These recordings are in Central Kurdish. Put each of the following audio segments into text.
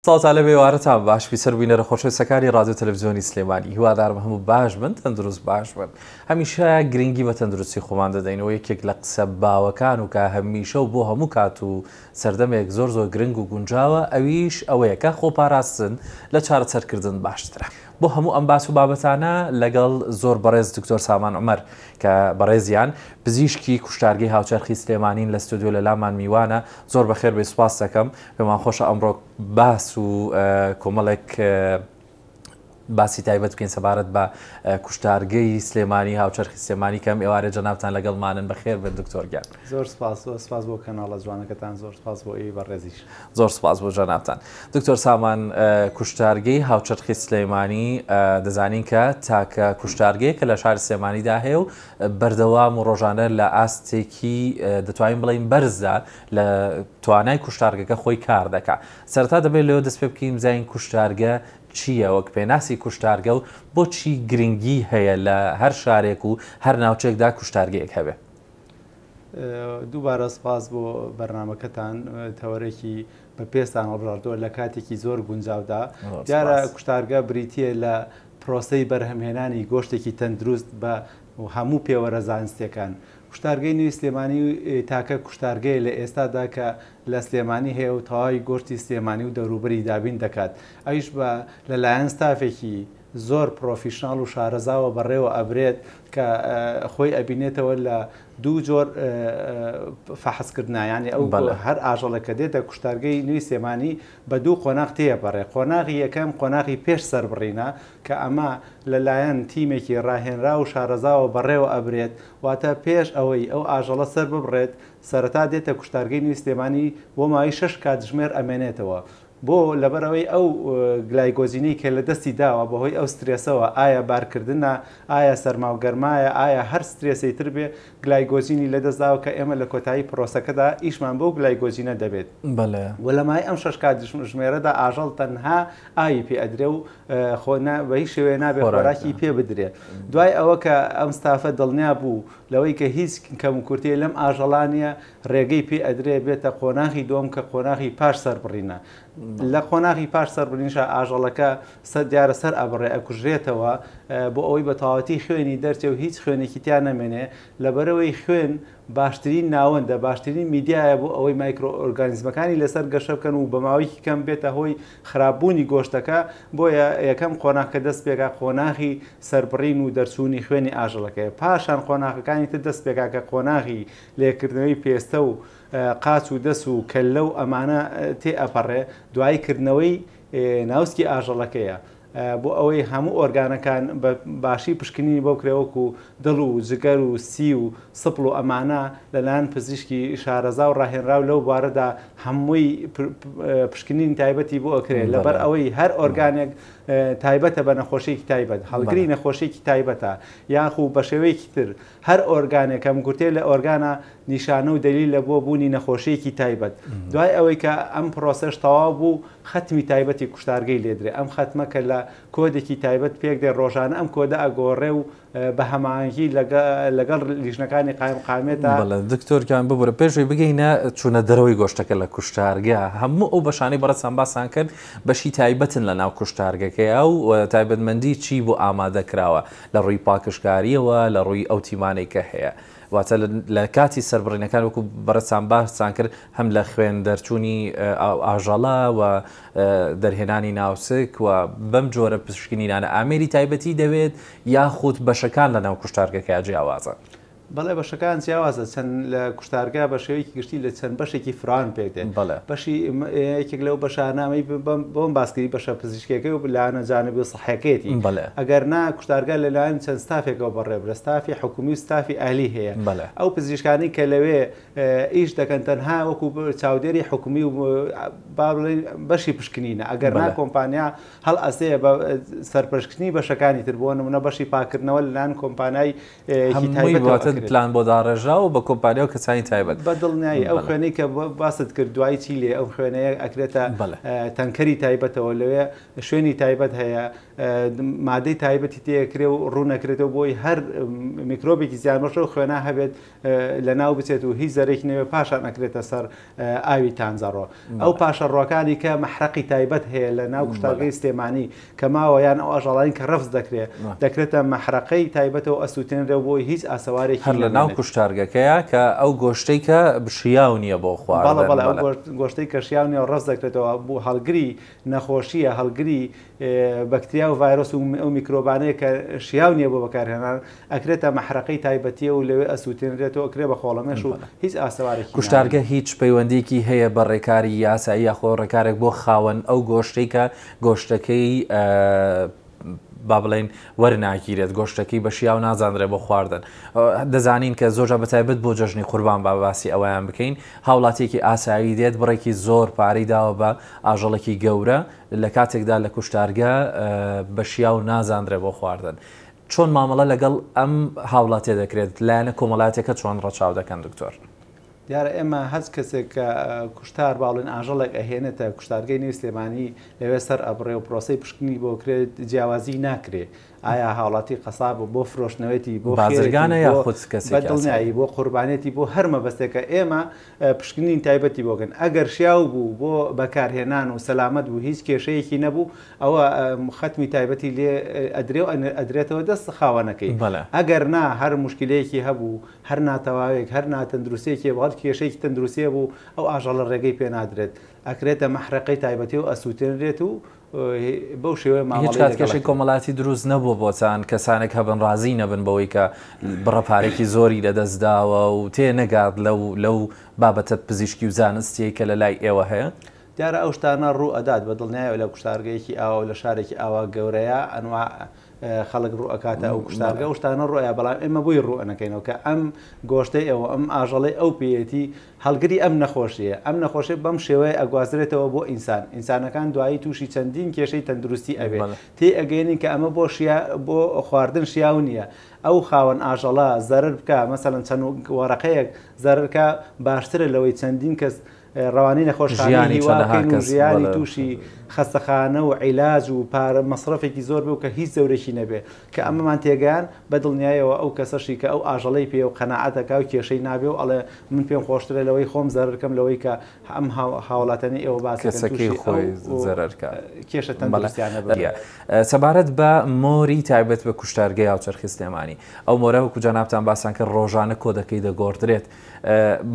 سڵاوتان لێبێ ئێوارەتان باش بیسەر بینەرە خۆشەویستەکانی ڕادیۆ تەلەفزیۆنی سلێمانی هیوادارم هەموو باش بن تەندروست باش بن هەمیشە گرنگی بە تەندروستی خۆمان دەدەین و یەکێک لە قسە باوەکان و کە هەمیشە و بۆ هەموو کات و سەردەمێک زۆر زۆر گرنگ و گونجاوە ئەویش ئەوەیە کە خۆپاراستن لە چارەسەرکردن باشترە بۆ هەموو ئەم باس و بابەتانە لەگەڵ زۆر بەڕێز دکتۆر سامان عومەر کە بەڕێزیان پزیشکی کوشتارگەی هاوچەرخی سلێمانین لە ستۆدیۆ لە لامان میوانە زۆر بەخێر بێی سوپاس دەکەم پێمان خۆشە ئەمڕۆ باس و کۆمەڵێک باسی تایبەت بکەین سەبارەت بە کوشتارگەی سلێمانی هاوچەرخی سلێمانی کەم ئێوارێ جەنابتان لەگەڵمانن بەخێر بن دکتۆر گیان. زۆر سپاس زۆر سپاس بۆ کەناڵە جوانەکەتان زۆر سپاس بۆ ئێوەی بەڕێزیش. زۆر سپاس بۆ جەنابتان. دکتۆر سامان کوشتارگەی هاوچەرخی سلێمانی دەزانین کە تاکە کوشتارگەیە کە لە شاری سلێمانیدا هەیە و بەردەوام و ڕۆژانە لە ئاستێکی دەتوانین بڵێین بەرزدا لە توانای کوشتارگەکە خۆی کار دەکا. سەرەتا دەبێت لەوە دەست پێ بکەین بزانین کوشتارگە چییە وەک پێناسی کوشتارگە و بۆچی گرنگی هەیە لە هەر شارێک و هەر ناوچەیەکدا کوشتارگەیەک هەبێ؟ دووبارە سپاس بۆ بەرنامەکەتان تەوەرێکی بە پێستان هەڵبژاردووە لە کاتێکی زۆر گونجاودا دیارە کوشتارگە بریتییە لە پرۆسەی بەرهەمهێنانی گۆشتێکی تەندروست بە هەموو پێوەرە زانستیەکان. کوشتارگەی نوێی سلێمانی تاکە کوشتارگەیە لە ئێستادا کە لە سلێمانی هەیە و تەواوی گۆشتی سلێمانی و دەوروبەری دابین دەکات ئەویش بە لەلایەن ستافێکی زۆر پرۆفیشناڵ و شارەزاوە بەڕێوە ئەبرێت کە خۆی ئەبینێتەوە لە دوو جۆر فەحسکردنا یانی ئەو هەر ئاژەڵێک کە دێتە کوشتارگەی نوێی سلێمانی بە دوو قۆناغ تێیەپەڕێ، قۆناغی یەکەم قۆناغی پێش سەربڕینە کە ئەمە لە لایەن تیمێکی ڕاهێنراو و شارەزاوە بەڕێوە ئەبرێت، واتە پێش ئەوەی ئەو ئاژەڵە سەر ببڕێت سەرەتا دێتە کوشتارگەی نوێی سلێمانی بۆ ماوەی شەش کاتژمێر ئەمێنێتەوە بۆ؟ لەبەرئەوەی ئەو گلایگۆجینەی کە لە دەستی داوە بەهۆی ئەو سترێسەوە ئایا بارکردنە، ئایا سەرما و گەرمایە، ئایا هەر سترێسەی تر بێ گلایگۆجینی لەدەست داوە کە ئێمە لە کۆتایی پرۆسەکەدا ئیشمان بەو گلایگۆجینە دەبێت. بەڵێ. وە لە ماوەی ئەم شەش کاتژمێرەدا ئاژەڵ تەنها ئاوی پێ ئەدرێ و خۆ نا بە هیچ شێوەیە نابێ خۆراکی پێ بدرێ. دوای ئەوە کە ئەم ستافە دڵنیا بوو لەوەی کە هیچ کەموکورتییە لەم ئاژەڵا نییە، ڕێگەی پێ ئەدرێ بێتە قۆناغی دووەم کە قۆناغی پاش سەربڕینە. لە قۆناغی پاش سەربڕینیشا ئاژەڵەکە سەر دیارە سەر ئەبڕێ ئەکوژرێتەوە بۆ ئەوەی بە تەواوەتی خوێنی دەرچێ و هیچ خوێنێکی تیا نەمێنێ لەبەرئەوەی خوێن باشترین ناوەندە باشترین میدیایە بۆ ئەوەی مایکرۆ ئۆرگانیزمەکانی لەسەر گەشە بکەن و بە ماوەیەکی کەم بێتە هۆی خراپبوونی گۆشتەکە بۆیە یەکەم قۆناغ کە دەست پێکا قۆناغی سەربڕین و دەرچوونی خوێنی ئاژەڵەکەیە پاشان قۆناغەکانی تر دەست پێکا کە قۆناغی لێکردنەوەی پێستە و قاچ و دەس و کەللە و ئەمانە تێ ئەپەڕێ دوایی کردنەوەی ناوسکی ئاژەڵەکەیە بۆ ئەوەی هەموو ئۆرگانەکان بە باشی پشکنینی بۆ بکرێ وەکو دڵ و جگەر و سی و سپڵ و ئەمانە لەلایەن پزیشکی شارەزا و ڕاهێنراو لەو بوارەدا هەمووی پشکنینی تایبەتی بۆ ئەکرێ لەبەر ئەوەی هەر ئۆرگانێک تایبەتە بە نەخۆشیێکی تایبەت هەڵگری نەخۆشیێکی تایبەتە یاخو بە شێوەیەکی تر هەر ئۆرگانێک کەموکورتیە لە ئۆرگانە نیشانە و دەلیلە بۆ بوونی نەخۆشییەکی تایبەت. دوای ئەوەی کە ئەم پرۆسەش تەواو بوو، خەتمی تایبەتی کوشتارگەی لێدرێ. ئەم خەتمە کە لە کۆدێکی تایبەت پێک دێ، ڕۆژانە ئەم کۆدە ئەگۆڕێ و بە هەماهەنگی لەگەڵ لیژنەکانی قایمقامیەتا. بەڵێ دکتۆر گیان ببورە پێش ئەوەی بگەینە چوونە دەرەوەی گۆشتەکە لە کوشتارگە، هەموو ئەو بەشانەی بەڕێزتان باسان کرد بەشی تایبەتن لە ناو کوشتارگەکەیا و تایبەتمەندی چی بۆ ئامادە کراوە لە ڕووی پاکژکارییەوە لە ڕووی ئەو تیمانەی کە هەیە؟ واتە لە کاتی سەربڕینەکان وەکو بەڕێزتان باستان کرد هەم لە خوێن دەرچوونی ئاژەڵە و دەرهێنانی ناوسک و بەم جۆرە پشکنینانە ئامێری تایبەتی دەوێت یاخود بەشەکان لە ناو کوشتارگەکە جیاوازە؟ بەڵێ بەشەکان جیاوازە چەند لە کوشتارگە بە شێوەیەکی گشتی لە چەند بەشێکی فراوان پێک دێت بەشی یەکێک لەو بەشانە ئەمەی بۆم باسکردی بەشە پزیشکیەکەی و لایەنە جانبی و سەحیەکەیەتی ئەگەر نا کوشتارگە لەلایەن چەند ستافێکەوە بەڕێوەبرێت ستافی حکومی و ستافی ئەهلی هەیە ئەو پزیشکانەی کە لەوێ ئیش دەکەن تەنها وەکو چاودێری حکومی و با بڵێین بەشی پشکنینە ئەگەر نا کۆمپانیا هەڵئەسێ بە سەرپەرشتکردنی بەشەکانی تر بۆ نمونە بەشی پاکردنەوە لەلایەن کۆمپانیای هەمووی واتە. پلان بۆ داڕێژراوە و بە کۆمپانیا و کەسانی تایبەت. بە دڵنیایی ئەو خوێنەی کە باست کرد دوایی چی لێ ئەو خوێنەیە ئەکرێتە تەنکەری تایبەتەوە لەوێ شوێنی تایبەت هەیە مادەی تایبەتی تێکرێ و ڕوونەکرێتەوە بۆی هەر میکرۆبێکی زیانبەخش ئەو خوێنە هەبێت لەناو بچێت و هیچ زەرێکی نەبێت پاشان ئەکرێتە سەر ئاوی تانجەڕۆ ئەو پاشەڕۆکانی کە مەحرەقی تایبەت هەیە لە ناو کوشتارگەی سلێمانی کە ماوە یان ئەو ئاژەڵانی کە ڕەفز دەکرێ دەکرێتە مەحرەقەی تایبەتەوە ئەسووتێنرێ و بۆی هیچ ئاسەوارێکی هەر لە ناو نەمێنێت. کوشتارگەکەیە کە ئەو گۆشتەی کە شیاو نییە بۆ بەڵێ خواردن بەڵێ ئەو بەڵێ. گۆشتەی کە شیاو نییە و ڕەفز دەکرێتەوە بۆ هەڵگری نەخۆشییە هەڵگری بەکتریا و ڤایرۆس و ئەو میکرۆبانەیە کە شیاو نییە بۆ بەکارهێنان، ئەکرێتە مەحرەقەی تایبەتییە و لەوێ ئەسووتێنرێت و ئەکرێ بە خۆڵەمێش و هیچ ئاسەوارێکی کوشتارگە نامێنێت. هیچ پەیوەندیەکی هەیە بە ڕێکاری یاسایی یاخۆ ڕێکارێک بۆ خاوەن ئەو گۆشتەی کە گۆشتەکەی با بڵێین وەرناگیرێت گۆشتەکەی بە شیاو نازانرێت بۆ خواردن دەزانین کە زۆرجار بە تایبەت بۆ جەژنی قوربان با باسی ئەوەیان بکەین هاوڵاتیەکی ئاسایی دێت بڕێکی زۆر پارەی داوە بە ئاژەڵێکی گەورە لە کاتێکدا لە کوشتارگە بە شیاو نازانرێت بۆ خواردن چۆن مامەڵە لەگەڵ ئەم هاوڵاتیە دەکرێت لایەنە کۆمەڵاتیەکە چۆن ڕەچاو دەکەن دکتۆر؟ دیارە ئێمە هەچ کەسێک کە کوشتار با بڵێن ئاژەڵێک ئەهێنێتە کوشتارگەی نوێی سلێمانی لەوێ سەر ئەبڕێ و پرۆسەی پشکنینی بۆ کرێت جیاوازی ناکرێ ئایا هاوڵاتی قەسابە بۆ فرۆشتنەوەیەتی بۆ خێرێتی بازرگانە بۆ یاخود بە کەسێکی ئاسایی؟ دڵنیایی بۆ قوربانێتی بۆ هەر مەبەستێکە ئێمە پشکنین تایبەتی بۆ کەن ئەگەر شیاو بوو بۆ بەکارهێنان و سەلامەت بوو هیچ کێشەیەکی نەبوو ئەوە خەتمی تایبەتی لێ ئەدرێ و ئەدرێتەوە دەست خاوەنەکەی ئەگەر نا هەر موشکیلەیەکی هەبوو هەر ناتەواوێک هەر ناتەندروستیەکی هەبوو هەر کێشەیەکی تەندروستی هەبوو ئەو ئاژەڵە ڕێگەی پێ نادرێت ئەکرێتە مەحرەقەی تایبەتی و ئەسووتێنرێت و بەو شێوەیە هیچ مامەڵەی کات لەگەڵ کێشەی ئەکرێت. کۆمەڵایەتی دروست نەبووە بۆتان کەسانێک هەبن ڕازی نەبن بەوەی کە بڕە پارەیەکی زۆری لەدەست داوە و تێ نەگات لەو لەو بابەتە پزیشکی و زانستیەی کە لەلای ئێوە هەیە؟ دیارە ئەو شتانە ڕوو ئەدات بە دڵنیایەوە لە کوشتارگەیەکی ئاوا و لە شارێکی ئاوا گەورەیا ئەنواع خەڵک ڕوو ئەکاتە ئەو کوشتارگە ئەو شتانە ڕوو ئەیا بەڵام ئێمە بۆی ڕوو ئەنەکەینەوە کە ئەم گۆشتەی ئەوە ئەم ئاژەڵەی ئەو پێیەتی هەڵگری ئەم نەخۆشیە ئەم نەخۆشیە بەم شێوەیە ئەگوازرێتەوە بۆ ئینسان ئینسانەکان دوایی تووشی چەندین کێشەی تەندروستی ئەبێ تێ ئەگەیەنین کە ئەمە بۆ شیا بۆ خواردن شیاو نییە ئەو خاوەن ئاژەڵە زەرەر بکا مەسەلەن چەند وەرەقەیەک زەرەر کا باشترە لەوەی چەندین کەس ڕەوانەی نەخۆشخانەی ژیانی هیوا چەنەها بکەین و کەس ژیانی بەڵێ. تووشی خەستەخانە و عیلاج و پارە مەسرەفێکی زۆر بێ و کە هیچ زەورێکی نەبێ کە ئەمەمان تێگەیان بە دڵنیایەوە ئەو کەسەشی کە ئەو ئاژەڵەی پێیە و قەناعەت ئەکا و کێشەی نابێ و ئەڵێ من پێم خۆشترە لەوەی خۆم زەرەر کەم لەوەی کە ئەم هاوڵاتیانەی ئێوە باس ئەکەن کەسەکەی تووشی ئەو خۆی زەرەر کا. کێشە بەڵێ. تەندروستیانە ببن. سەبارەت بە مۆری تایبەت بە کوشتارگەی هاوچەرخی سلێمانی ئەو مۆرە وەکو جەنابتان باسان کرد ڕۆژانە کۆدەکەی دەگۆڕدرێت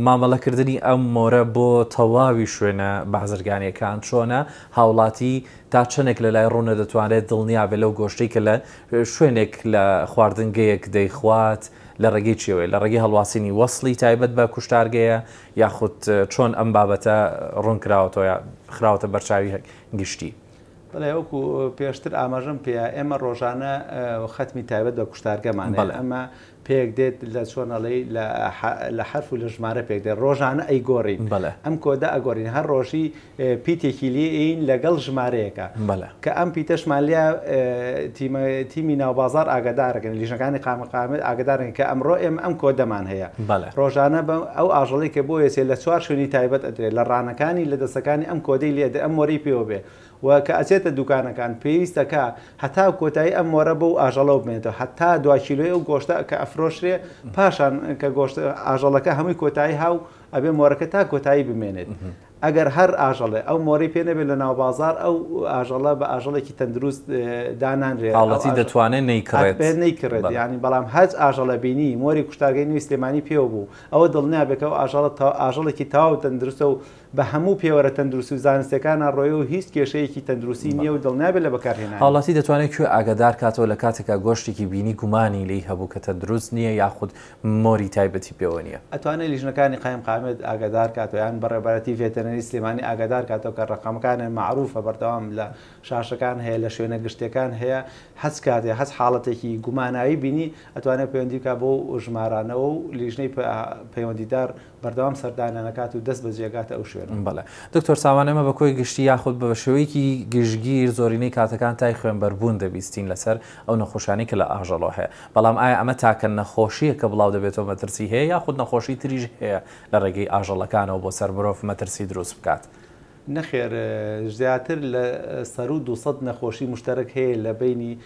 مامەڵەکردنی ئەم مۆرە بۆ تەواوی شوێنە بازرگانیەکان چۆنە؟ هاوڵاتی تا چەندێک لەلای ڕوونە دەتوانرێت دڵنیا بێت لەو گۆشتەی کە لە شوێنێک لە خواردنگەیەک دەیخوات لە ڕێگەی چیەوەیە؟ لە ڕێگەی هەڵواسینی وەسڵی تایبەت بە کوشتارگەیە یاخود چۆن ئەم بابەتە ڕوونکراوەتەوە یا خراوەتە بەرچاوی گشتی؟ بەڵێ وەکو پێشتر ئاماژەم پێیا ئێمە ڕۆژانە خەتمی تایبەت بە کوشتارگەمان هەیە ئەمە پێک دێت لە چۆن ئەڵێی لە لە حەرف و لە ژمارە پێک دێت ڕۆژانە ئەیگۆڕین ئەم کۆدە ئەگۆڕین هەر ڕۆژی پیتێکی لێ ئەین لەگەڵ ژمارەیەکە کە ئەم پیتەشمان لێ تیمە تیمی ناوبازاڕ ئاگادارەکەن لیژنەکانی قامقامێت ئاگادارن کە ئەمڕۆ ئێمە ئەم کۆدەمان هەیە ڕۆژانە بە ئەو ئاژەڵی کە بۆ یەچێ لە چوار شوێنی تایبەت ئەدرێت لە ڕانەکانی لە دەستەکانی ئەم کۆدەی لێ ئەدرێ ئەم مۆرەی پێوە بێ و کە ئەچێتە دوکانەکان پێویستە کە هەتا کۆتایی ئەم مۆرە بەو ئاژەڵەوە بمێنێتەوە هەتا دوا کیلۆی ئەو گۆشتە کە ئەفرۆشرێ پاشان کە گۆشت ئاژەڵەکە هەمووی کۆتایی هاو ئەبێ مۆرەکە تا کۆتایی بمێنێت ئەگەر هەر ئاژەڵێ ئەو مۆرەی پێ نەبێت لە ناو بازار ئەو ئاژەڵە بە ئاژەڵێکی تەندروست دانانرێ هاوڵاتی دەتوانێت نەیکڕێت نەیکڕێت یانی بەڵام هەچ ئاژەڵە بینی مۆری کوشتارگەی نوێی سلێمانی پێوە بوو ئەوە دڵنیا بێ کە ئەو ئاژەڵە ئاژەڵێکی تەواو تەندروستە و بە هەموو پێوەرە تەندروستی و زانستیەکانا ڕۆیە و هیچ کێشەیەکی تەندروستی نیە و دڵنیابێت لە بەکارهێنانی. هاوڵاتی دەتوانێت کوێ ئاگادار کاتەوە لە کاتێکا گۆشتێکی بینی گومانی لێی هەبوو کە تەندروست نیە یاخود مۆری تایبەتی پێوە نیە؟ ئەتوانێت لیژنەکانی قایمقامیەت ئاگادار کاتەوە یان بەڕێوەبەرایەتی ڤێتەرنەری سلێمانی ئاگادار کاتەوە کە ڕەقەمەکانیان مەعروفە بەردەوام لە شاشەکان هەیە لە شوێنە گشتیەکان هەیە هەچ کاتێ هەچ حاڵەتێکی گوماناوی بینی ئەتوانێت پەیوەندی بکات بەو ژمارانەوە و لیژنەی پەیوەندیدار بەردەوام سەردانیان ئەکات و دەست بەجێ ئەگاتە ئەو شوێنە. بێنەوە. بەڵێ دکتۆر سامان ئێمە بە کۆی گشتی یاخود بە شێوەیەکی گشتگیر زۆرینەی کاتەکان تای خوێنبەربوون دەبیستین لەسەر ئەو نەخۆشانەی کە لە ئاژەڵەوە هەیە، بەڵام ئایا ئەمە تاکە نەخۆشییە کە بڵاو دەبێتەوە مەترسی هەیە یاخود نەخۆشی تریش هەیە لە ڕێگەی ئاژەڵەکانەوە بۆ سەر مرۆڤ مەترسی دروست بکات؟ نەخێر زیاتر لە سەروو 200 نەخۆشی مشتەرەک هەیە لە بەینی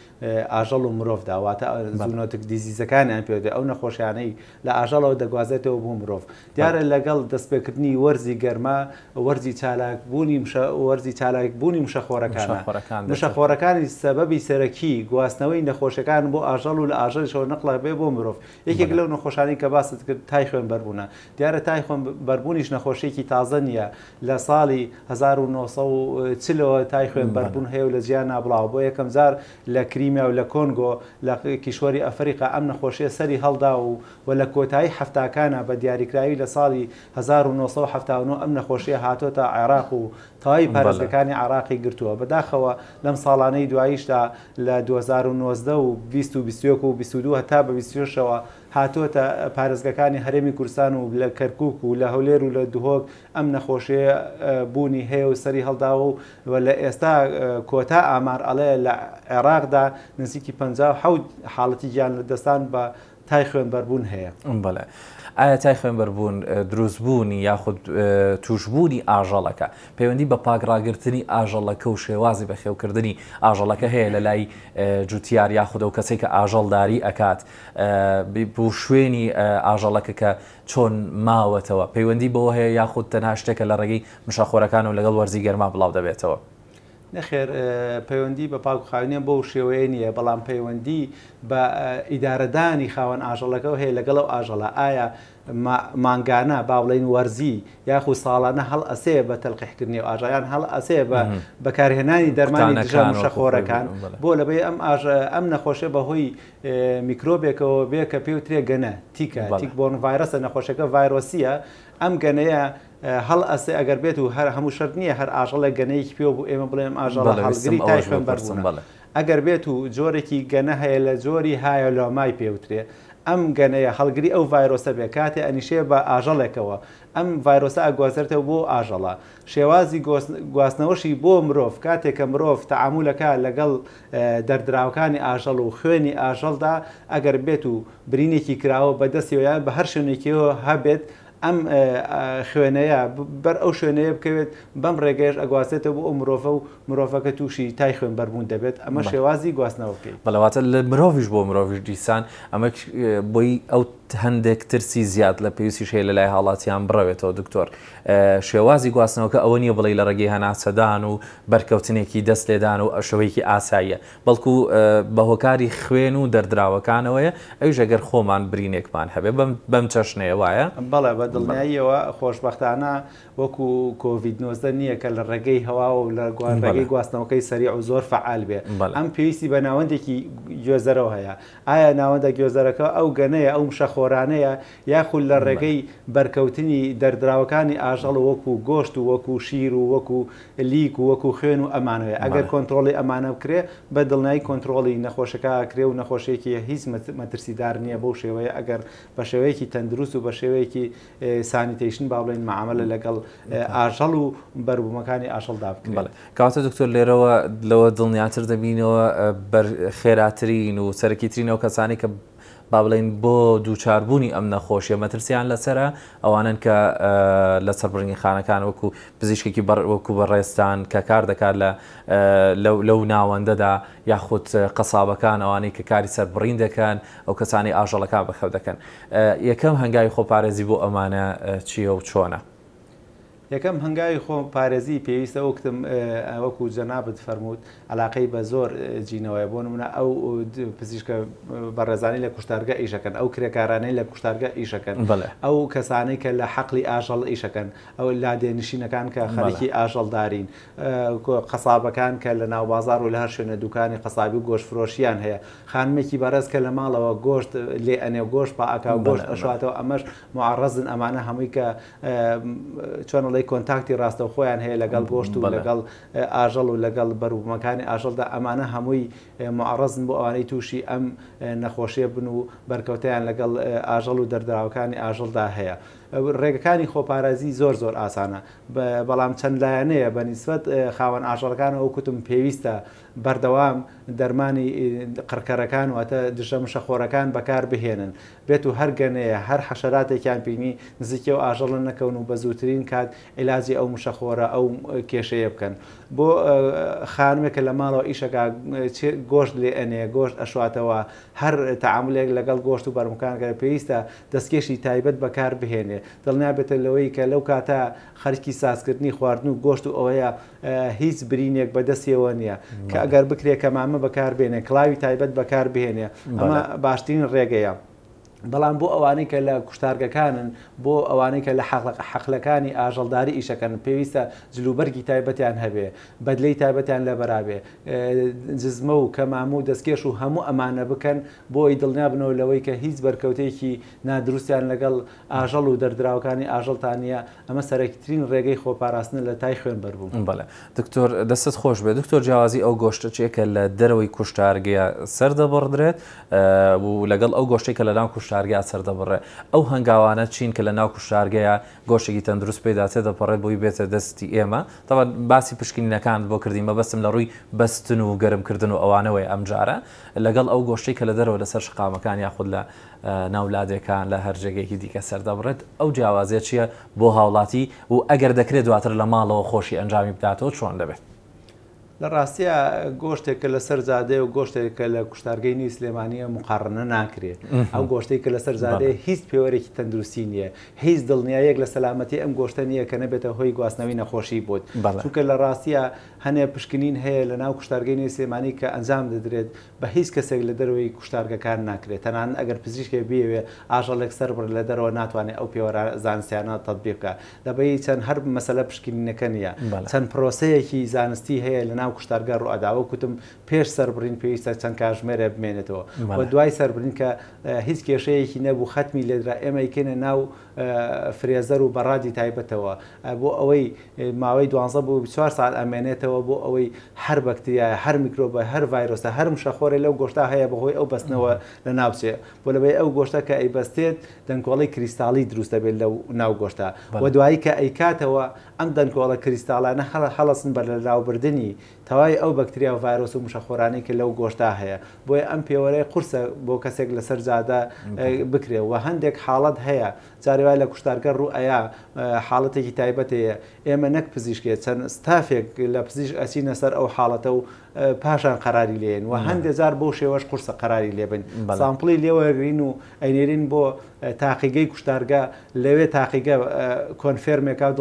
ئاژەڵ و مرۆڤدا واتە zoonotic disease ەکانیان پێ دێ ئەو نەخۆشیانەی لە ئاژەڵەوە دەگوازێتەوە بۆ مرۆڤ دیارە لەگەڵ دەستپێکردنی وەرزی گەرما وەرزی چالاکبوونی مشە وەرزی چالاکبوونی مشەخۆرەکانە مشەخۆرەکانی سەبەبی سەرەکی گواستنەوەی نەخۆشیەکان بۆ ئاژەڵ و لە ئاژەڵیشەوە نەقڵە بێ بۆ مرۆڤ یەکێک لەو نەخۆشانەی کە باست کرد تای خوێنبەربوونە دیارە تای خوێنبەربوونیش نەخۆشیەکی تازە نییە لە ساڵی 1940 ەوە تای خوێنبەربوون هەیە و لە جیهانا بڵاوە بۆ یەکەم جار لە کریمیا و لە کۆنگۆ لە کیشوەری ئەفریقا ئەم نەخۆشیە سەری هەڵدا و و لە کۆتایی حەفتاکانا بە دیاریکراوی لە ساڵی 1979 ئەم نەخۆشیە هاتۆتە عێراق و تەواوی پارێزگەکانی عێراقی گرتووە بەداخەوە لەم ساڵانەی دواییشدا لە 2019 و 20 و 21 و 22 هەتا بە 26 ەوە هاتۆتە پارێزگەکانی هەرێمی کوردستان و لە کەرکوک و لە هەولێر و لە دهۆک ئەم نەخۆشیە بوونی هەیە و سەری هەڵداوە و لە ئێستا کۆتا ئامار ئەڵێ لە عێراقدا نزیکی 57 حاڵەتی گیان لەدەستان بە تای خوێنبەربوون هەیە. بەڵێ. ئایا تای خوێنبەربوون دروستبوونی یاخود تووشبوونی ئاژەڵەکە پەیوەندی بە پاک ڕاگرتنی ئاژەڵەکە و شێوازی بەخێوکردنی ئاژەڵەکە هەیە لە لای جوتیار یاخود ئەو کەسێک کە ئاژەڵداری ئەکات بۆ شوێنی ئاژەڵەکە کە چۆن ماوەتەوە پەیوەندی بەوە هەیە یاخود تەنها شتێکە لە ڕێگەی مشەخۆرەکان و لەگەڵ وەرزی گەرما بڵاو دەبێتەوە؟ نەخێر پەیوەندی بە پاکوخاوێنیە بەو شێوەیە نییە، بەڵام پەیوەندی بە ئیدارەدانی خاوەن ئاژەڵەکەوە هەیە لەگەڵ ئەو ئاژەڵە ئایا مانگانە با بڵێین وەرزی یاخود ساڵانە هەڵئەسێ بە تەلقیحکردنی ئەو ئاژەڵ یان هەڵئەسێ بە بەکارهێنانی دەرمانی دژە مشەخۆرەکان بۆ لەبەی ئەم ئاژە ئەم نەخۆشیە بەهۆی میکرۆبێکەوە بێ کە پێوترێ گەنە tick ە tick-borne virus ە نەخۆشەکە ڤایرۆسیە ئەم گەنەیە هەڵئەسێ ئەگەر بێت و هەر هەموو شەرت نییە هەر ئاژەڵێک گەنەیەکی پێوە بوو ئێمە بڵێن ئەم ئاژەڵە هەڵگری تای خوێنبەربوونە. ئەگەر بێت و جۆرێکی گەنە هەیە لە جۆری Hyalomma ی پێوترێ ئەم گەنەیە هەڵگری ئەو ڤایرۆسە بێ کاتێ ئەنیشێ بە ئاژەڵێکەوە ئەم ڤایرۆسە ئەگوازرێتەوە بۆ ئاژەڵە شێوازی گواستنەوەشی بۆ مرۆڤ کاتێک کە مرۆڤ تەعامولەکا لەگەڵ دەردراوەکانی ئاژەڵ و خوێنی ئاژەڵدا ئەگەر بێت و برینێکی کراوە بە دەستیەوە یان بە هەر شوێنێکیەوە هەبێت ئەم خوێنەیە بەر ئەو شوێنەیە بکەوێت بەم ڕێگەیەش ئەگوازێتەوە بۆ ئەو مرۆڤە و مرۆڤەکە تووشی تای خوێنبەربوون دەبێت ئەمە شێوازی گواستنەوەکەی. بەڵێ واتە لە مرۆڤیش بۆ مرۆڤیش دیسان ئەمە بۆی ئەو هەندێک ترسی زیاد لە پێویستیش هەیە لە لای هاوڵاتیان بڕەوێتەوە دکتۆر شێوازی گواستنەوەکە ئەوە نییە بڵێی لە ڕێگەی هەناسەدان و بەرکەوتنێکی دەست لێدان و شێوەیەکی ئاساییە بەڵکو بە هۆکاری خوێن و دەردراوەکانەوەیە، ئەویش ئەگەر خۆمان برینێکمان هەبێ بەم چەشنەیە وایە؟ بەڵێ بە دڵنیاییەوە، خۆشبەختانە وەکو کۆڤید 19 نییە کە لە ڕێگەی هەواوە و لە ڕێگەی گواستنەوەکەی سەریع و زۆر فەعال بێ، ئەم پێویستی بە ناوەندێکی گوێزەرەوە هەیە، ئایا ناوەندە گوێزەرەکە ئەو گەنەیە، ئەو مشەخۆرانەیە، یاخود لە ڕێگەی بەرکەوتنی دەردراوەکانی ئاژەڵ وەکو گۆشت و وەکو شیر و وەکو لیک و وەکو خوێن و ئەمانەوەیە ئەگەر کۆنترۆڵی ئەمانە بکرێ بە دڵنیایی کۆنترۆڵی نەخۆشەکە ئەکرێ و نەخۆشیەکی هیچ مەترسیدار نییە بەو شێوەیە ئەگەر بە شێوەیەکی تەندروست و بە شێوەیەکی sanitation با بڵێین مەعامەلە لەگەڵ ئاژەڵ و بەروبوومەکانی ئاژەڵدا بکرێت. کەواتە دکتۆر لێرەوە لەوە دڵنیاتر دەبینەوە بەر خێراترین و سەرەکیترین ئەو کەسانەی کە با بڵێین بۆ دووچاربوونی ئەم نەخۆشیە مەترسیان لەسەرە ئەوانەن کە لە سەربڕینی خانەکان وەکو پزیشکێکی بەڕ وەکو بەڕێزتان کە کار دەکات لە لەو ناوەندەدا یاخود قەسابەکان ئەوانەی کە کاری سەربڕین دەکەن ئەو کەسانی ئاژەڵەکان بەخێو دەکەن یەکەم هەنگاوی خۆپارێزی بۆ ئەمانە چییە و چۆنە؟ یەکەم هەنگاوی خۆ پارێزی پێویستە وەکتم وەکو جەنابت فەرمووت عەلاقەی بە زۆر جینەوەیە بۆ نمونە ئەو پزیشکە بەڕێزانەی لە کوشتارگە ئیشەکەن ئەو کرێکارانەی لە کوشتارگە ئیشەکەن ئەو کەسانەی کە لە حەقلی ئاژەڵ ئیشەکەن ئەو لادێ نشینەکان کە خەریکی ئاژەڵدارین قەسابەکان کە لە ناو بازار و لە هەر شوێنە دوکانی قەسابی و گۆشت فرۆشیان هەیە خانمێکی بەڕێز کە لە ماڵەوە گۆشت لێ ئەنێ و گۆشت پاکا و گۆشت ئەشاتەوە ئەمەش معڕەزن ئەمانە هەمووی کە چۆن ئەڵێی contact ی ڕاستەوخۆیان هەیە لەگەڵ گۆشت و لەگەڵ ئاژەڵ و لەگەڵ بەروبوومەکانی ئاژەڵدا ئەمانە هەمووی معڕەزن بۆ ئەوانەی تووشی ئەم نەخۆشیە بن و بەرکەوتەیان لەگەڵ ئاژەڵ و دەردراوەکانی ئاژەڵدا هەیە. ڕێگەکانی خۆپارێزی زۆر زۆر ئاسانە بەڵام چەند لایەنەیە بە نیسبەت خاوەن ئاژەڵەکانەوە وەک وتم پێویستە بەردەوام دەرمانی قڕکەرەکان واتە دژە مشەخۆرەکان بەکار بهێنن بێت و هەر گەنەیە هەر حەشەراتێکیان بینی نزیکی ئەو ئاژەڵە نەکەون و بە زووترین کات عیلاجی ئەو مشەخۆرە ئەو کێشەیە بکەن بۆ خانمێک کە لە ماڵەوە ئیشەکا گۆشت لێ ئەنێ گۆشت ئەشواتەوە هەر تەعامولێک لەگەڵ گۆشت و بەرمکان کە پێویستە دەستکێشی تایبەت بەکار بهێنێ دڵنیا بێتە لەوەی کە لەو کاتە خەرکی سازکردنی خواردن و گۆشت و ئەوەیە هیچ برینێک بە دەستیەوە نییە کە ئەگەر بکرێ کەمامە بەکار بێنێ کڵاوی تایبەت بەکار بهێنێ ئەمە باشترین ڕێگەیە. بەڵام بۆ ئەوانەی کە لە کوشتارگەکانن، بۆ ئەوانەی کە لە حەقلەکانی ئاژەڵداری ئیشەکەن، پێویستە جلوبەرگی تایبەتیان هەبێ، بەدلەی تایبەتیان لەبەرابێ، جزمە و کەمامە و دەستکێش و هەموو ئەمانە بکەن بۆ ئەوەی دڵنیابنەوە لەوەی کە هیچ بەرکەوتەیەکی نادروستیان لەگەڵ ئاژەڵ و دەردراوەکانی ئاژەڵتان نییە، ئەمە سەرەکیترین ڕێگەی خۆپاراستنە لە تای خوێنبەربوون. بەڵێ دکتۆر دەستت خۆش بێت دکتۆر جیاوازی ئەو گۆشتە چیە کە لە دەرەوەی کوشتارگە سەردەبڕدرێت و لەگەڵ ئەو گۆشتەی کە لە ناو کوشتارگە سەردەبڕێ ئەو هەنگاوانە چین کە لە ناو کوشتارگەیە گۆشتێکی تەندروست پێدا تێدەپەڕێت بۆی بێتە دەستی ئێمە تەبعەن باسی پشکنینەکانت بۆ کردین مەبەستم لە ڕووی بەستن و گەرمکردن و ئەوانەوەی ئەمجارە لەگەڵ ئەو گۆشتەی کە لە دەرەوە لەسەر شەقامەکان یاخود لە ناو لادێکان لە هەر جێگەیەکی دیکە سەردەبڕێت ئەو جیاوازیە چییە بۆ هاوڵاتی و ئەگەر دەکرێت دواتر لە ماڵەوە خۆشی ئەنجامی بداتەوە چۆن دەبێت؟ لە ڕاستیا گۆشتێک کە لەسەر جادەیە و گۆشتێک کە لە کوشتارگەی نوێی سلێمانییە موقاڕنە ناکرێ. ئەو گۆشتەی کە لەسەر جادەیە هیچ پێوەرێکی تەندروستی نییە. هیچ دڵنیاییەک لە سەلامەتی ئەم گۆشتە نییە کە نەبێتە هۆی گواستنەوەی نەخۆشی بۆت. چونکە لە ڕاستیا هەنێ پشکنین هەیە لە ناو کوشتارگەی نوێی سلێمانی کە ئەنجام دەدرێت بە هیچ کەسێک لە دەرەوەی کوشتارگەکان ناکرێت. تەنانەت ئەگەر پزیشکێک بیەوێ ئاژەڵێک سەربڕێت لە دەرەوە ناتوانێت ئەو پێوەرە زانستیانە تەتبیق بکات. لەبەی چەند هەر مەسەلە پشکنینەکە نییە چەند پرۆسەیەکی زانستی هەیە لە ناو کوشتارگە ڕوئەدا وەک وتم پێش سەربڕین پێویستە چەند کاژمێرێ بمێنێتەوە و دوای سەربڕین کە هیچ کێشەیەکی نەبوو خەتمی لێدرا ئێمە ئەیکەینە ناو freezer و بەڕادی تایبەتەوە بۆ ئەوەی ماوەی دوانزە بۆ 24 ساعت ئەمێنێتەوە بۆ ئەوەی هەر بەکتریایە هەر میکرۆبە هەر ڤایرۆسە هەر مشەخۆرێ لەو گۆشتا هەیە بەهۆی ئەو بەستنەوە لە ناوچێ بۆ لەبەی ئەو گۆشتە کە ئەیبەستێت دەنکۆڵەی کریستاڵی دروست دەبێت لەو ناو گۆشتە و دوایی کە ئەیکاتەوە ئەم دەنکۆڵە کریستاڵانە هەڵەسن بە لەناوبردنی تەواوی ئەو بەکتریا و ڤایرۆس و مشەخۆرانەی کە لەو گۆشتا هەیە بۆیە ئەم پێوەرەی قورسە بۆ کەسێک لەسەر جادە بکرێ و هەندێک حاڵەت هەیە جارێ وایە لە کوشتارگە ڕوو ئەیا حاڵەتێکی تایبەت هەیە ئێمە نەک پزیشکێ چەند ستافێک لە پزیشک ئەچینە سەر ئەو حاڵەتە و پاشان قەراری لێن و هەندێ جار بەو شێوەش قورسە قەراری لێ بن sample ی لێوەگرین و ئەینێرین بۆ تاقیگەی کوشتارگە لەوێ تاقیگە confirm ێکا و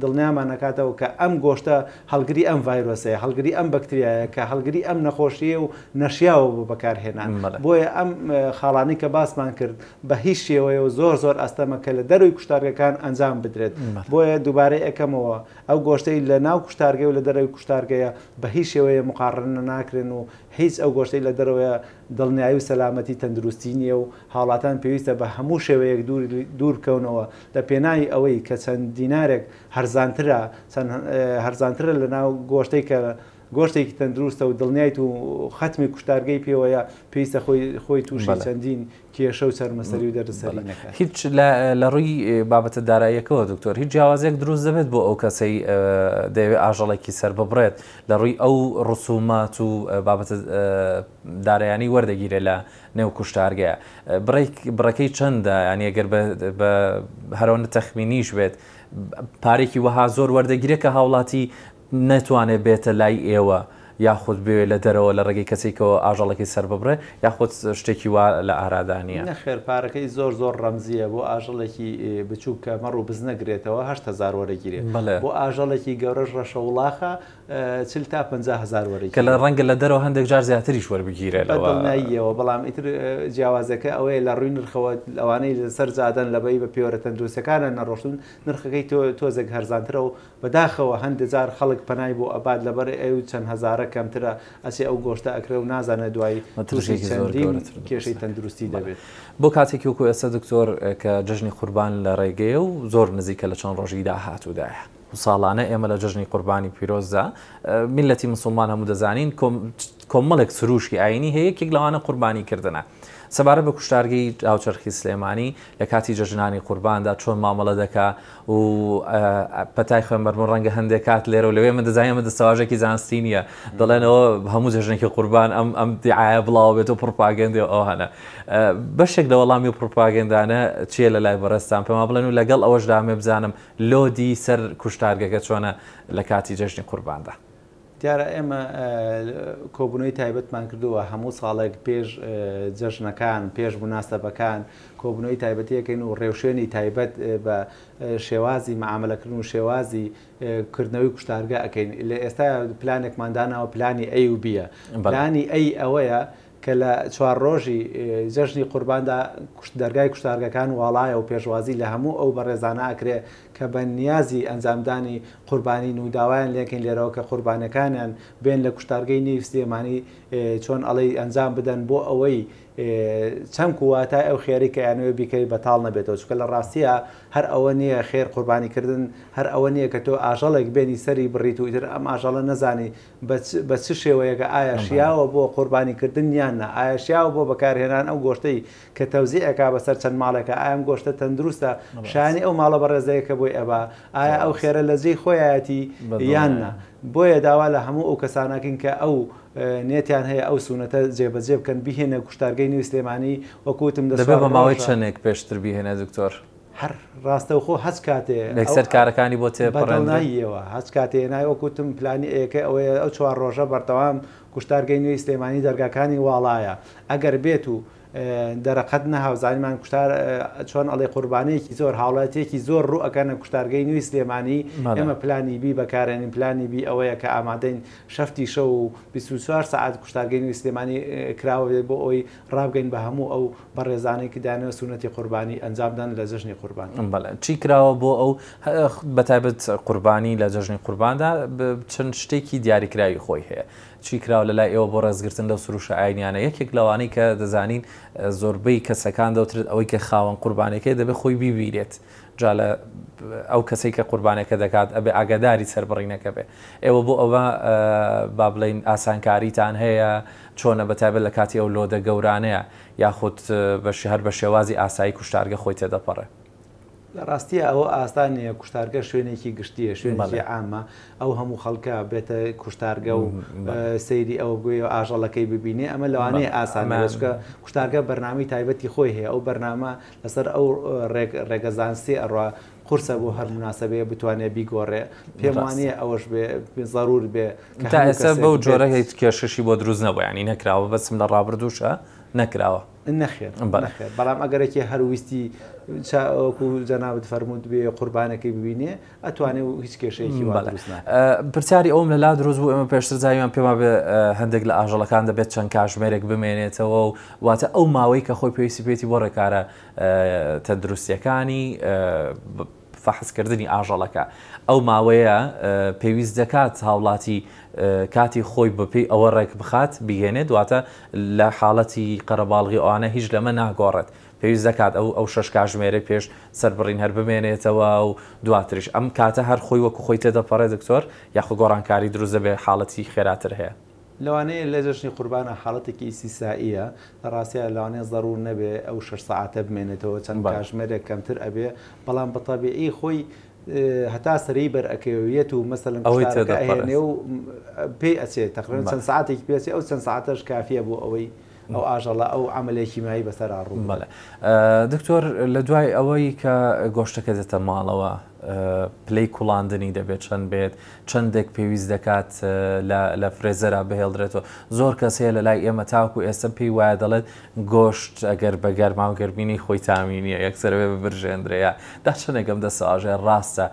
دڵنیامان نەکاتەوە کە ئەم گۆشتە هەڵگری ئەم ڤایرۆسەیە هەڵگری ئەم بەکتریایە کە هەڵگری ئەم نەخۆشیە و نەشیاوە بۆ بەکارهێنان بۆیە ئەم خاڵانی کە باسمان کرد بە هیچ شێوەیە و زۆر زۆر ئەستەمە کە لە دەروی کوشتارگەکان ئەنجام بدرێت بۆیە دووبارەی ئەەکەمەوە ئەو گۆشتەی لە ناو کوشتارگەی و لە دەرەوەی کوشتارگەیە بە هیچ شێوەیە موقاڕنە ناکرێن و هیچ ئەو گۆشتەی لە دەرەوەیە دڵنیایی و سەلامەتی تەندروستی نییە و هاوڵاتان پێویستە بە هەموو شێوەیەک دوور بکەونەوە لە پێناوی ئەوەی کە چەند دینارێک هەرزانترە چەند هەرزانترە لە ناو گۆشتەی کە گۆشتێکی تەندروستە و دڵنیایت و خەتمی کوشتارگەی پێوەیە پێویستە خۆی خۆی تووشی چەندین کێشە و چەرمەسەری و دەردەسەری نەکات. هیچ لە ڕووی بابەتە داراییەکەوە دکتۆر هیچ جیاوازیەک دروست دەبێت بۆ ئەو کەسەی دەیەوێت ئاژەڵێکی سەر ببڕێت لە ڕووی ئەو ڕسومات و بابەتە دارایانەی وەردەگیرێت لە نێو کوشتارگەیە بڕێک بڕەکەی چەندە یانی ئەگەر بە هەرەوەندە تەخمینیش بێت پارێکی وەها زۆر وەردەگیرێت کە هاوڵاتی نەتوانێت بێتە لای ئێوە یاخود بێ لە دەرەوە لە ڕێگەی کەسێکەوە ئاژەڵەکەی سەرببڕێ یاخود شتێکی وا لە ئارادا نییە؟ نەخێر پارەکەی زۆر زۆر ڕەمزییە بۆ ئاژەڵێکی بچووک کە مەڕ و بز نەگرێتەوە 8000 وەرەگیرێ بۆ ئاژەڵێکی گەورەش ڕەشەوڵاخە 40 تا 50 هەزار کە لە وەرەگیرێ. ڕەنگە لە دەرەوە هەندێک جار زیاتریش وەربگیرێ بە لەوە. دڵنیاییەوە بەڵام ئیتر جیاوازەکە ئەوەیە لە ڕووی نرخەوە ئەوانەی لەسەر جادەن لەبەی بە پێوەرە تەندروستیەکانە نەڕۆشتوون نرخەکەی تۆزێک هەرزانترە و بەداخەوە هەندێ جار خەڵک پەنای بۆ ئەبات لەبەر ئەو چەند هەزارە کەمترە ئەچێ ئەو گۆشتە ئەکرێ و نازانێ دوایی توشی مەترسیەکی زۆر چەندین گەورەتر دروست کێشەی دەکات. تەندروستی بەڵێ. دەبێت. بۆ کاتێکی وەکو ئێستا دکتۆر کە جەژنی قوربان لە ڕێگەیە و زۆر نزیکە لە چەند ڕۆژی داهاتوودایە و ساڵانە ئێمە لە جەژنی قوربانی پیرۆزدا میللەتی مسوڵمان هەموو دەزانین کۆمەڵێک سروشی ئاینی هەیە یەکێک لەوانە قوربانی کردنە. سەبارەت بە کوشتارگەی هاوچەرخی سلێمانی لە کاتی جەژنانی قورباندا چۆن مامەڵە دەکا و پەتای خوێنبەربوون ڕەنگە هەندێک کات لێرە و لەوێ من دەزانین ئەمە دەستەواژێکی زانستی نییە دەڵێنەوە هەموو جەژنێکی قوربان ئەم ئەم دیعایە بڵاوە بێت و پڕپاگەندێ و ئەوانە بەشێک لە وەڵامی و پڕپاگەندانە چییە لە لای بەڕێزتان پێمان بڵێن و لەگەڵ ئەوەشدا ئەمێ بزانم لۆدی سەر کوشتارگەکە چۆنە لە کاتی جەژنی قورباندا؟ دیارە ئێمە کۆبوونەوەی تایبەتمان کردووە هەموو ساڵێک پێش جەژنەکان پێش موناسەبەکان کۆبوونەوەی تایبەتیەکەین و ڕێوشوێنی تایبەت بە شێوازی مەعامەلەکردن و شێوازی کردنەوەی کوشتارگە ئەکەین لە ئێستا پلانێکمان داناوە پلانی ئەی و بیە پلانی ئەی ئەوەیە کە لە چوار ڕۆژی جەژنی قورباندا دەرگای کوشتارگەکان واڵایە و پێشوازی لە هەموو ئەو بەڕێزانە ئەکرێ کە بە نیازی ئەنجامدانی قوربانین و داوایان لێکەین لێرەوە کە قوربانەکانیان بێن لە کوشتارگەی نێوی سلێمانی چۆن ئەڵێی ئەنجام بدەن بۆ ئەوەی چەمک و واتای ئەو خێرەی کە ئەیانەوێ بیکەی بەتاڵ نەبێتەوە چونکە لە ڕاستیا هەر ئەوە نییە خێر قوربانی کردن هەر ئەوە نییە کە تۆ ئاژەڵێک بێنی سەری بڕیت و ئیتر ئەم ئاژەڵە نەزانی بە چ شێوەیەکە ئایا شیاوە بۆ قوربانی کردن یان نا ئایا شیاوە بۆ بەکارهێنان ئەو گۆشتەی کە تەوزیع ئەکا بەسەر چەند ماڵێکا ئایا ئەم گۆشتە تەندروستە شایانی ئەو ماڵە بەڕێزەیە کە بۆی ئەبا ئایا ئەو خێرە لە جێی خۆیایەتی یان نا بۆیە داوا لە هەموو ئەو کەسانەکەین کە ئەو نێتیان هەیە ئەو سونەتە جێبەجێ بکەن بیهێنە کوشتارگەی نوێی سلێمانی وەکو وتم دە دەبێ بە ماوەی چەندێک پێشتر بیهێنێ دکتۆر؟ هەر ڕاستەوخۆ هەچ کاتێ یەکسەر کارەکانی بۆ تێپەڕێندرێ؟ بەدڵنیاییەوە هەچ کاتێ هێنای وەک وتم پلانی ئەیەکە ئەوەیە ئەو چوار ڕۆژە بەردەوام کوشتارگەی نوێی سلێمانی دەرگاکانی واڵایە ئەگەر بێت و دەرەقەت نەها و زانیمان کوشتار چۆن ئەڵێ قوربانیەکی زۆر هاوڵاتیەکی زۆر ڕوو ئەکەنە کوشتارگەی نوێی سلێمانی ئێمە پلانی بی بەکارێنین پلانی بی ئەوەیە کە ئامادەین شەفتی شەو و 24 سەعات کوشتارگەی نوێی سلێمانی کراوە بێت بۆ ئەوەی ڕابگەین بە هەموو ئەو بەڕێزانەی کە دەیانەوێت سوننەتی قوربانی ئەنجام بدەن لە جەژنی قوربان. بەڵێ چی کراوە بۆ ئەو بەتایبەت قوربانی لە جەژنی قورباندا چەند شتێکی دیاریکراوی خۆی هەیە چی کراوە لەلای ئێوە بۆ ڕێزگرتن لەو سروشە ئاینیانە یەکێک لەوانەی کە دەزانین زۆربەی کەسەکان دەوترێت ئەوەی کە خاوەن قوربانەکەی دەبێت خۆی بیبینێت جا لە ئەو کەسەی کە قوربانەکە دەکات ئەبێ ئاگاداری سەربڕینەکە بێ ئێوە بۆ ئەوە با بڵێین ئاسانکاریتان هەیە چۆنە بەتایبەت لە کاتی ئەو لۆدە گەورانەیە یاخود هەر بە شێوازی ئاسایی کوشتارگە خۆی تێدەپەڕێ؟ لە ڕاستیا ئەوە ئاسان نییە، کوشتارگە شوێنێکی گشتییە، شوێنێکی عامە، ئەو هەموو خەڵکە بێتە کوشتارگە و سەیری ئەوە بگوێ و ئاژەڵەکەی ببینێ، ئەمە لەوانەیە ئاسان نەبێت، چونکە کوشتارگە بەرنامەی تایبەتی خۆی هەیە، ئەو بەرنامە لەسەر ئەو ڕێگە زانستییە ئەڕوا، قورسە بۆ هەر موناسەبەیە بتوانێ بیگۆڕێ، پێم وانییە ئەوەش بێ زەروور بێ کە تا ئێستا بەو جۆرە هیچ کێشەشی بۆ دروست نەبووە، یانی نەکراوە، بەسم لە ڕابردووشە نەکراوە. نەخێر نەخێر بەڵام ئەگەر یەکێ هەر ویستی وەکو جەنابت فەرمووت بێ قوربانەکەی ببینێ ئەتوانێ و هیچ کێشەیەکی وا دروست ناکات. پرسیاری ئەوم لەلا دروست بوو ئێمە پێشتر زانیمان پێمان بێ هەندێک لە ئاژەڵەکان دەبێت چەند کاژمێرێک بمێنێتەوە و واتە ئەو ماوەی کە خۆی پێویستی پێیەتی بۆ ڕێکارە تەندروستیەکانی فەحسکردنی ئاژەڵەکە ئەو ماوەیە پێویست دەکات هاوڵاتی کاتی خۆی بەپێی ئەوە ڕێک بخات بیهێنێت واتە لە حاڵەتی قەرەباڵغی ئەوانە هیچ لەمە ناگۆڕێت پێویست دەکات ئەو ئەو شەش کاژمێرەی پێش سەربڕین هەر بمێنێتەوە و دواتریش ئەم کاتە هەر خۆی وەکو خۆی تێدەپەڕێت دکتۆر یاخۆ گۆڕانکاری دروست دەبێت حاڵەتی خێراتر هەیە؟ لەوانەیە لە جەژنی قوربانا حاڵەتێکی ئیستیسائیە، لە ڕاستیا لەوانەیە زەروور نەبێ ئەو شەش سەعاتە بمێنێتەوە، چەند کاژمێرێک کەمتر ئەبێ، بەڵام بە تەبیعی خۆی هەتا سەرەی بەر ئەکەوێت و مەسەلەن کوشتارەکە ئەهێنێ و پێی ئەچێ تەقریبەن چەند سەعاتێکی پێ ئەچێ، ئەو چەند سەعاتەش کافیە بۆ ئەوەی ئەو ئاژەڵە ئەو عەمەلیە کیمیایی بەسەرا ڕوو بدات. بەڵێ دکتۆر لە دوای ئەوەی کە گۆشتەکە دێتە ماڵەوە پلەی کوڵاندنی دەبێت چەند بێت؟ چەندێک پێویست دەکات لە فرێزەرا بهێڵدرێتەوە؟ زۆر کەس هەیە لە لای ئێمە تاوەکو ئێستا پێی وایە دەڵێت گۆشت ئەگەر بە گەرما و گەرمینی خۆی تامی نییە یەکسەر ئەبێ ببرژێندرێ یا دا چەندێک ئەم دەستەواژەیە ڕاستە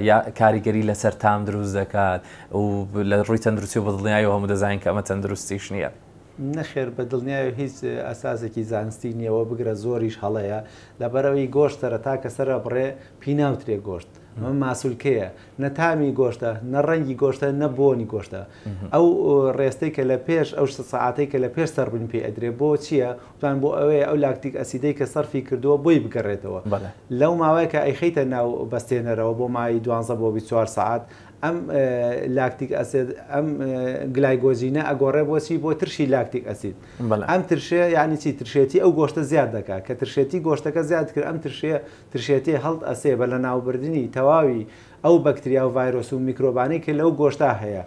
یا کاریگەری لەسەر تام دروست دەکات و لە ڕووی تەندروستی و بەدڵنیاییەوە هەموو دەزانین کە ئەمە تەندروستیش نییە. نەخێر بە دڵنیایەوە هیچ ئەساسێکی زانستی نییە و بگرە زۆریش هەڵەیە، لەبەرئەوەی گۆشت سەرەتا کە سەرئەبڕێ پێی ناوترێ گۆشت، ئەمە ماسولکەیە، نە تامی گۆشتە، نە ڕەنگی گۆشتە، نە بۆنی گۆشتە. ئەو ڕێستەی کە لە پێش ئەو سەعاتەی کە لە پێش سەربڕین پێی ئەدرێ بۆ چییە؟ وتمان بۆ ئەوەیە ئەو لاکتیک ئەسیدەی کە سەرفی کردووە بۆی بگەڕێتەوە. لەو ماوەیە کە ئەیخەیتە ناو بەستێنەرەوە بۆ ماوەی دوانزە بۆ 24 سەعات ئەم lactic acid ئەم گلایگۆجینە ئەگۆڕێ بۆ چی؟ بۆ ترشی lactic acid. ئەم ترشێ یعنی چی؟ ترشێتی ئەو گۆشتە زیاد دەکات. کە ترشێتی گۆشتەکە زیاد کرد ئەم ترشێ ترشێتی هەڵت ئەسێ بە لەناوبردنی تەواوی ئەو بەکتریا و ڤایرۆس و میکرۆبانەی کە لەو گۆشتا هەیە.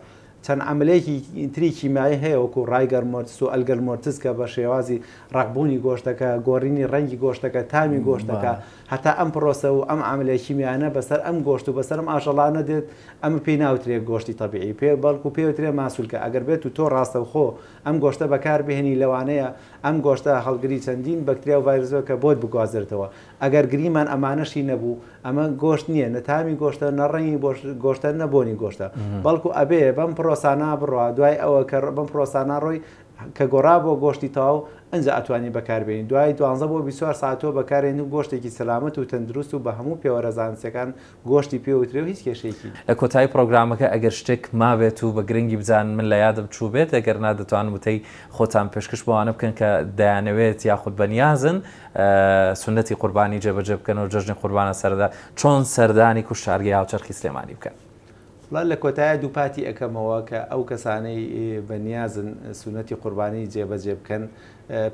چەند عەمەلێکی تری کیمیایی هەیە وەکو rigor mortis و algor mortis کە بە شێوازی ڕەقبوونی گۆشتەکە، گۆڕینی ڕەنگی گۆشتەکە، تامی گۆشتەکە، هەتا ئەم پرۆسە و ئەم عەمەلیە کیمیایانە بەسەر ئەم گۆشت و بەسەر ئەم ئاژەڵانە دێت، ئەمە پێی ناوترێ گۆشتی تەبیعی پێ بەڵکو پێی وترێ ماسولکە، ئەگەر بێت و تۆ ڕاستەوخۆ ئەم گۆشتە بەکار بهێنی لەوانەیە ئەم گۆشتە هەڵگری چەندین بەکتریا و ڤایرۆس بێت کە بۆت بگوازرێتەوە، ئەگەر گریمان ئەمانەشی نەبوو ئەمە گۆشت نییە نە تامی گۆشتە نە ڕەنگی گۆشتە نە بۆنی گۆشتە بەڵکو ئەبێ بەم پرۆسانە بڕوا دوای ئەوە کە بەم پرۆسانە ڕۆی کە گۆڕا بۆ گۆشتی تەواو ئەنجا ئەتوانی بەکاربێنی دوای 12 بۆ 24 ساعت تۆ بەکارێنی و گۆشتێکی سەلامەت و تەندروست و بە هەموو پێوەرە زانستیەکان گۆشتی پێ وترێ و هیچ کێشەیەکی. لە کۆتایی پڕۆگرامەکە ئەگەر شتێک مابێت و بە گرنگی بزانن من لە یادم چووبێت ئەگەر نا دەتوانن وتەی خۆتان پێشکش بەوانە بکەن کە دەیانەوێت یاخود بەنیازن سوننەتی قوربانی جێبەجێ بکەن و جەژنی قوربانە سەردا چۆن سەردانی کوشتارگەی هاوچەرخی سلێمانی بکەن. وەڵا لە کۆتاییا دووپاتی ئەکەمەوە کە ئەو کەسانەی بە نیازن سوننەتی قوربانی جێبەجێ بکەن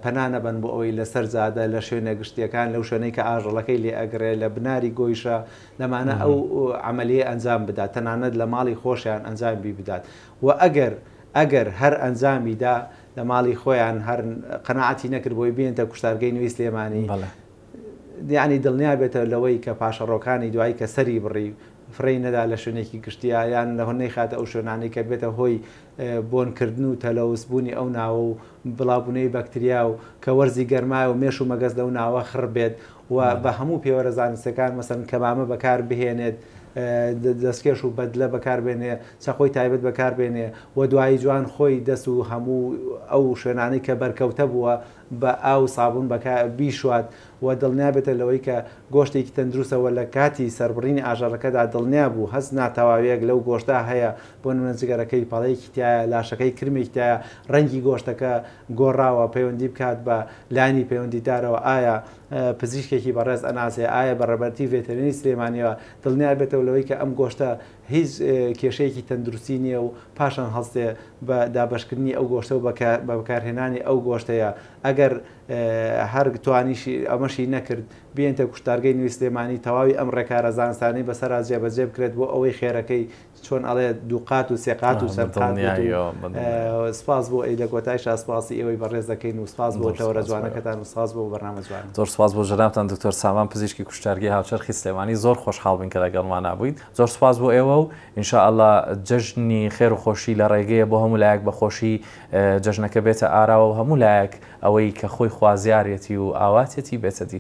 پەنا نەبەن بۆ ئەوەی لەسەر جادە لە شوێنە گشتیەکان لەو شوێنەی کە ئاژەڵەکەی لێ ئەگرێ لە بناری گۆیشە لەمانە ئەو عەمەلیە ئەنجام بدات تەنانەت لە ماڵی خۆشیان ئەنجامی بدات و ئەگەر ئەگەر هەر ئەنجامی دا لە ماڵی خۆیان هەر قەناعەتی نەکرد بۆی بێنتە کوشتارگەی نوێی سلێمانی یەعنی دڵنیا بێتەوە لەوەی کە پاشەڕۆکانی دوایی کە سەری بڕی فڕێی نەدا لە شوێنێکی گشتیا یان لە نەیخاتە ئەو شوێنانەی کە بێتە هۆی بۆن کردن و تەلەوس بوونی ئەو ناوە و بڵاوبوونەوەی بەکتریا و کە وەرزی گەرمایە و مێش و مەگەز لەو ناوە خڕ بێت و بە هەموو پێوەرە زانستیەکان مەسەلەن کەمامە بەکار بهێنێت دەستکێش و بەدلە بەکار بێنێ چەقۆی تایبەت بەکار بێنێ و دوایی جوان خۆی دەست و هەموو ئەو شوێنانەی کە بەرکەوتە بووە بە ئاو و سابوون بیشوات و دڵنیا بێتە لەوەی کە گۆشتێکی تەندروستە و لە کاتی سەربڕینی ئاژەڵەکەدا دڵنیا بوو هەست ناتەواویەک لەو گۆشتە هەیە بۆ نمونە جگەرەکەی پەڵەیەکی تیایە لاشەکەی کرمێکی تیایە ڕەنگی گۆشتەکە گۆڕاوە پەیوەندی بکات بە لایەنی پەیوەندیدارەوە ئایا پزیشکێکی بەڕێز ئەناسێ ئایا بە ڕێبەرتی ڤێتەرینی سلێمانیەوە دڵنیا بێتەوە لەوەی کە ئەم گۆشتە هیچ کێشەیەکی تەندروستی نییە و پاشان هەڵسێ بە دابەشکردنی ئەو گۆشتە و بە بەکارهێنانی ئەو گۆشتەیە ئەگەر هەر توانیشی ئەمەشی نەکرد بێنتە کوشتارگەی نوێی سلێمانی تەواوی ئەم ڕێکارە زانستانەی بەسەرا جێبەجێ بکرێت بۆ ئەوەی خێرەکەی چۆن ئەڵێ دووقات و سێقات و چەند قات بێت و سپاس بۆ ئەی لە کۆتایشا سپاسی ئێوەی بەڕێز دەکەین و سپاس بۆ تەوەرە جوانەکەتان و سپاس بۆ بەرنامە جوانە. زۆر سپاس بۆ جەنابتان دکتۆر سامان پزیشکی کوشتارگەی هاوچەرخی سلێمانی زۆر خۆشحاڵ بووین کە لەگەڵمانا بوویت زۆر سپاس بۆ ئێوە و ان شاء اللە جەژنی خێر و خۆشی لە ڕێگەیە بۆ هەموو لایەک بە خۆشی جەژنەکە بێتە ئاراوە و هەموو لایەک ئەوەی کە خۆی خوازیارێتی و ئاواتێتی بێتە دی.